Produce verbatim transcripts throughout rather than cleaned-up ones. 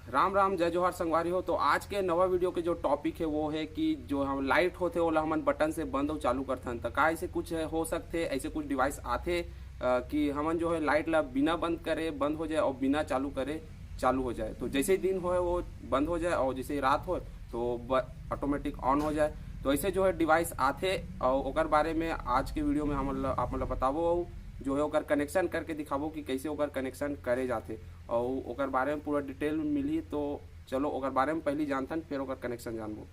राम राम, जय जोहार संगवारी हो। तो आज के नवा वीडियो के जो टॉपिक है वो है कि जो हम लाइट होथे ओला हमन बटन से बंद अउ चालू करथन, त का ऐसे कुछ हो सकथे, ऐसे कुछ डिवाइस आथे अ, कि हमन जो है लाइट ला बिना बंद करे बंद हो जाए और बिना चालू करे चालू हो जाए। तो जैसे ही दिन होए वो बंद हो जाए और जैसे ही रात होए तो ऑटोमेटिक ऑन हो जाए। तो ऐसे जो है डिवाइस आथे और ओकर बारे में आज के वीडियो में हमन ला, आप मन ला बताबो और जो है ओकर कनेक्शन करके दिखाबो कि कैसे ओकर कनेक्शन करे जाथे और ओकर बारे में पूरा डिटेल मिलही। तो चलो ओकर बारे में पहली जानथन, फिर ओकर कनेक्शन जानबो।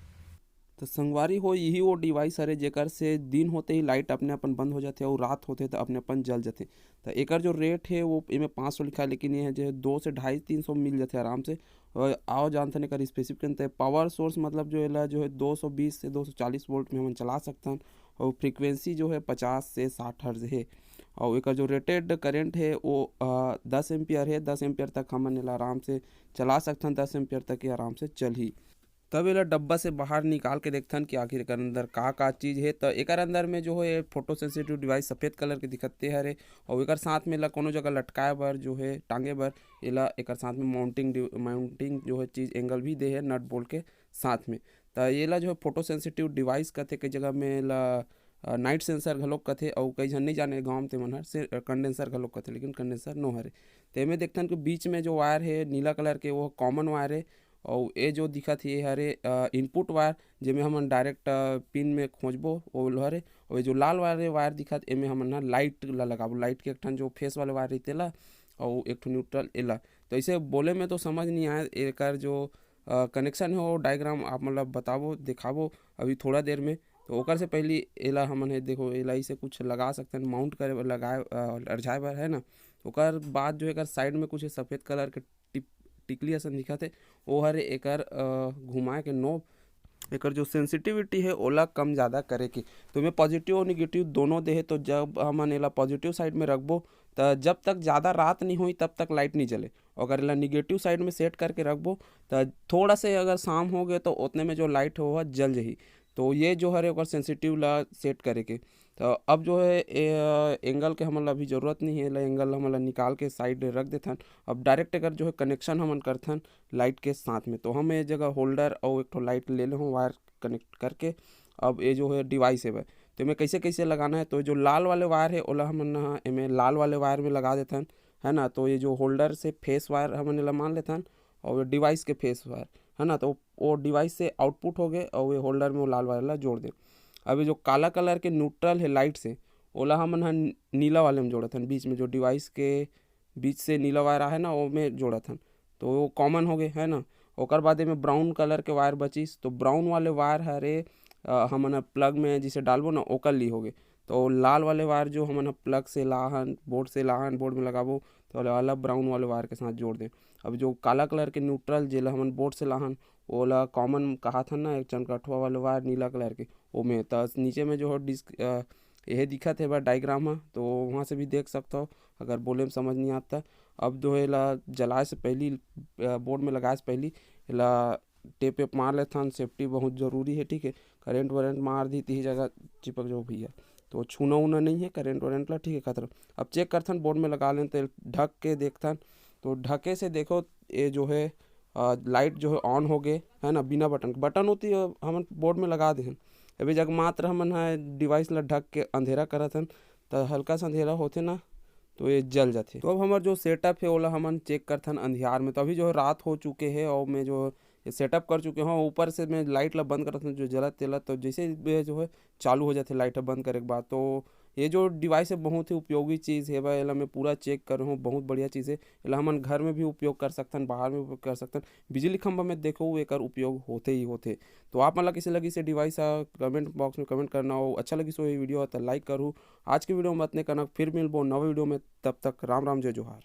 तो संगवारी हो, यही वो डिवाइस हरे जेकर से दिन होते ही लाइट अपने अपन बंद हो जाथे और रात होते तो अपने अपन जल जाथे। तो एकर जो रेट है वो एमे पाँच सौ लिखा है, लेकिन ये है जो है दो से ढाई तीन सौ मिल जाथे आराम से। और आओ जानथन एकर स्पेसिफिकेशन। तो पावर सोर्स मतलब जो एला जो है दो सौ बीस से दो सौ चालीस वोल्ट में हमन चला सकथन। और फ्रीक्वेंसी जो है पचास से साठ हर्ज है। और एकर जो रेटेड करंट है वो अ, दस एम्पियर है। दस एम्पियर तक हमन एला आराम से चला सकथन। दस एम्पियर तक ये आराम से चलही। तब एला डब्बा से बाहर निकाल के देखथन कि आखिर एकर अंदर का का चीज हे। त एकर अंदर में जो है फोटो सेंसिटिव डिवाइस सफेद कलर के दिखत ते हरे, और एकर साथ में एला कोनो जगह लटकाए बर जो है टांगे बर एला एकर साथ में माउंटिंग डि-, माउंटिंग जो है चीज एंगल भी दे है नट बोल्ट के साथ में। त एला जो है फोटो सेंसिटिव डिवाइस कथे, कई जगह में एला अ, नाइट सेंसर घलोक कथे, अउ कई झन नइ जाने गाँव में ते मन हर से कंडेंसर घलोक कथे, लेकिन कंडेंसर नो हरे। तेमे देखथन कि बीच में जो वायर हे नीला कलर के, वो कॉमन वायर हे। अउ ए जो दिखत हे, ये हरे अ, इनपुट वायर, जेमे हमन डायरेक्ट अ, पिन में खोजबो, वो हरे। अउ ये जो लाल वाले वायर दिखत, एमे हमन ह लाइट ला लगाबो। लाइट के एक ठन जो फेस वाले वायर रहिथे ला, अउ एक ठो न्यूट्रल एला। तो ऐसे बोले में तो समझ नहीं आए, एकर जो अ, कनेक्शन हे, वो डायग्राम आप मतलब बताबो, दिखाबो अभी थोड़ा देर में। तो ओकर से पहली एला हमन हे, देखो, एला इसे कुछ लगा सकथन, माउंट करे बर, लगाए, अ, अरझाए बर, है ना। ओकर बाद जो एकर साइड में कुछ सफेद कलर के टिप-, टिकली असन दिखत हे, वो हरे एकर, अ, घुमाए के नोब। एकर जो सेंसिटिविटी हे, ओला कम ज़्यादा करे के। तो एमे पॉजिटिव और निगेटिव दोनों दे हे, तो जब हमन एला पॉजिटिव साइड में रखबो, त जब तक ज़्यादा रात नहीं होई, तब तक लाइट नहीं जले। अगर एला निगेटिव साइड में सेट करके रखबो, त थोड़ा से अगर शाम हो गए, तो उतने में जो लाइट हो, वो जल जही। तो ये जो हरे, ओकर सेंसिटिव ला सेट करे के। तो अब जो है, ए, एंगल के हमन ला अभी ज़रूरत नहीं है, एला एंगल हमन ला निकाल के साइड रख देथन। अब डायरेक्ट एकर जो है कनेक्शन हमन करथन लाइट के साथ में। तो हम ये जगह होल्डर और एक ठो लाइट ले ले हूँ वायर कनेक्ट करके। अब ये जो है डिवाइस है भाई, तो एमे कैसे कैसे लगाना है, तो जो लाल वाले वायर है, ओला हमन ह एमे लाल वाले वायर में लगा देथन, है ना। तो ये जो होल्डर से फेस वायर हमन एला मान लेथन, और ये डिवाइस के फेस वायर, है ना। तो वो डिवाइस से आउटपुट हो गए, और ये होल्डर में वो लाल वायर ला जोड़ दे। अब ये जो काला कलर के न्यूट्रल है लाइट से, ओला हमन ह नीला वाले में जोड़त हन, बीच में जो डिवाइस के बीच से नीला वायर आहे ना, वो में जोड़त हन, तो वो कॉमन हो गए, है ना। ओकर बाद एमे ब्राउन कलर के वायर बचिस, तो ब्राउन वाले वायर हरे, अ, हमन ह प्लग में जिसे डालबो ना, ओकर लिए हो गए। तो लाल वाले वायर जो हमन ह प्लग से लाहन, बोर्ड से लाहन, बोर्ड में लगाबो, तो वाला ब्राउन वाले वायर के साथ जोड़ दें। अब जो काला कलर के न्यूट्रल, जेला हमन बोर्ड से लाहन, ओला कॉमन कहाथन ना, एक चनकठवा वाले वायर नीला कलर के, ओमे त नीचे में जो है डिस्क, अ, यह दिखत है बा डायग्राम ह, तो वहाँ से भी देख सकते हो अगर बोले में समझ नहीं आता। अब जो है एला जलाए से पहली, अ, बोर्ड में लगाए से पहली एला टेप वेप मार लेथन, सेफ्टी बहुत ज़रूरी है, ठीक है। करंट वरेंट मार दी, तीही जगह चिपक जाओ भैया, तो छूना उना नहीं है करंट वरेंट ला, ठीक है। खतरा। अब चेक करथन, बोर्ड में लगा लेन, तो ढक के देखथन, तो ढके से देखो, ये जो है, अ, लाइट जो है ऑन हो गए, है ना, बिना बटन के। बटन होती है, हमन बोर्ड में लगा दे हन। अभी जब मात्र हमन ह डिवाइस ला ढक के अंधेरा करत हन, त हल्का सा अंधेरा होथे ना, तो ये जल जाथे। तो अब हमर जो सेटअप है, ओला हमन चेक करथन अंधियार में। तो अभी जो है रात हो चुके है और मैं जो ये सेटअप कर चुके हूँ, ऊपर से मैं लाइट ला बंद करत हूँ, जो जलत तेलत, तो जैसे ये जो है चालू हो जाथे लाइट बंद करे के बाद। तो ये जो डिवाइस है बहुत ही उपयोगी चीज़ है भाई, एला मैं पूरा चेक करे हूँ, बहुत बढ़िया चीज़ है। एला हमन घर में भी उपयोग कर सकथन, बाहर में उपयोग कर सकथन। बिजली खंभा में देखो, एकर उपयोग होथे ही होथे। तो आप मन ला कइसे लगिस ये डिवाइस ह, कमेंट बॉक्स में कमेंट करना हो। अच्छा लगिस हो ये वीडियो ह, त लाइक करू। आज के वीडियो में अतने कनक, फिर मिलबो नवा वीडियो में, तब तक राम राम, जय जोहार।